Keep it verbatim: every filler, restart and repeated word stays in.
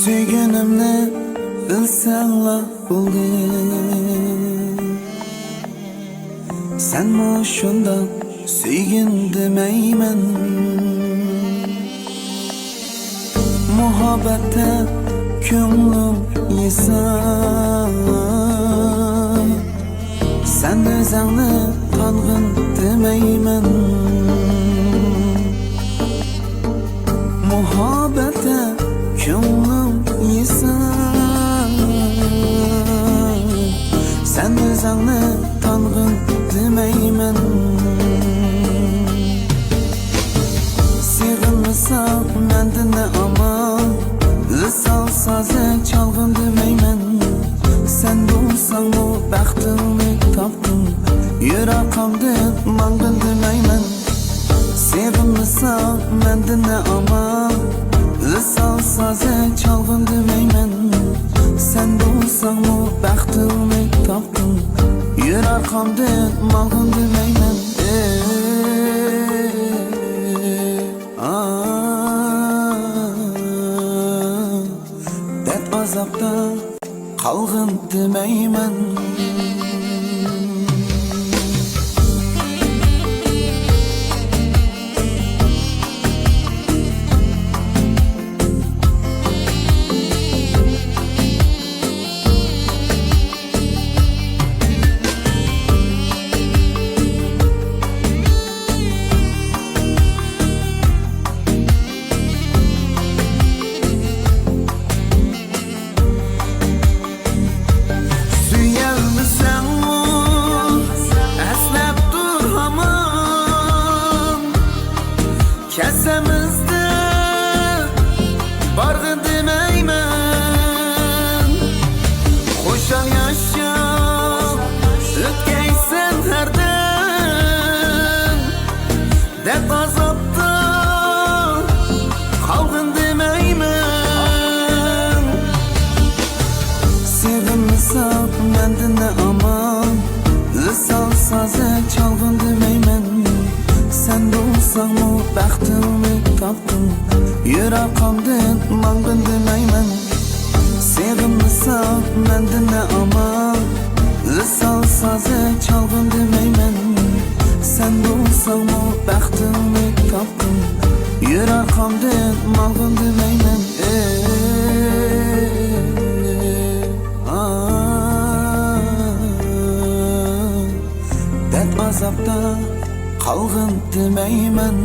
سۆيگىنىمنى بىلسەڭلا بولدى. سەنمۇ شۇنداق سۆيگىن دېمەيمەن. مۇھەببەتتە كۆڭلۈڭ يېسا، سەن ئۆزۈڭنى تانغىن دېمەيمەن. مۇھەببەتتە كۆڭلۈڭ يېسا، سەن ئۆزۈڭنى تانغىن دېمەيمەن. سېغىنمىساڭ مەندىن نە ئامال، ۋىسال سازى چالغىن دېمەيمەن. سەن بولساڭمۇ بەختىڭنى تاپتىڭ، يۈر ئارقامدىن ماڭغىن دېمەيمەن. سېغىنمىساڭ مەندىن نە ئامال، ۋىسال سازى چالغىن دېمەيمەن. سەن بولساڭمۇ بەختىڭنى تاپتىڭ، يۈر ئارقامدىن ماڭغىن دېمەيمەن. ئېي، ئا، دەرد ئازابتا قالغىن دېمەيمەن. سۆيەلمىسەڭمۇ ئەسلەپ تۇر ھامان. كەسسەمىزدە بارغىن دېمەيمەن. خۇشال ياشاپ ئۆتكەيسەن ھەردەم. دەرد ئازابتا قالغىن دېمەيمەن. سېغىنمىساڭ مەندىن نە ئامال، ۋىسال سازى چالغىن دېمەيمەن. سەن بولساڭمۇ بەختىڭنى تاپتىڭ، يۈر ئارقامدىن ماڭغىن دېمەيمەن. سېغىنمىساڭ مەندىن نە ئامال، ۋىسال سازى چالغىن دېمەيمەن. سەن بولساڭمۇ بەختىڭنى تاپتىڭ، يۈر ئارقامدىن ماڭغىن دېمەيمەن. ئېي، ئا، دەرد ئازابتا قالغىن دېمەيمەن.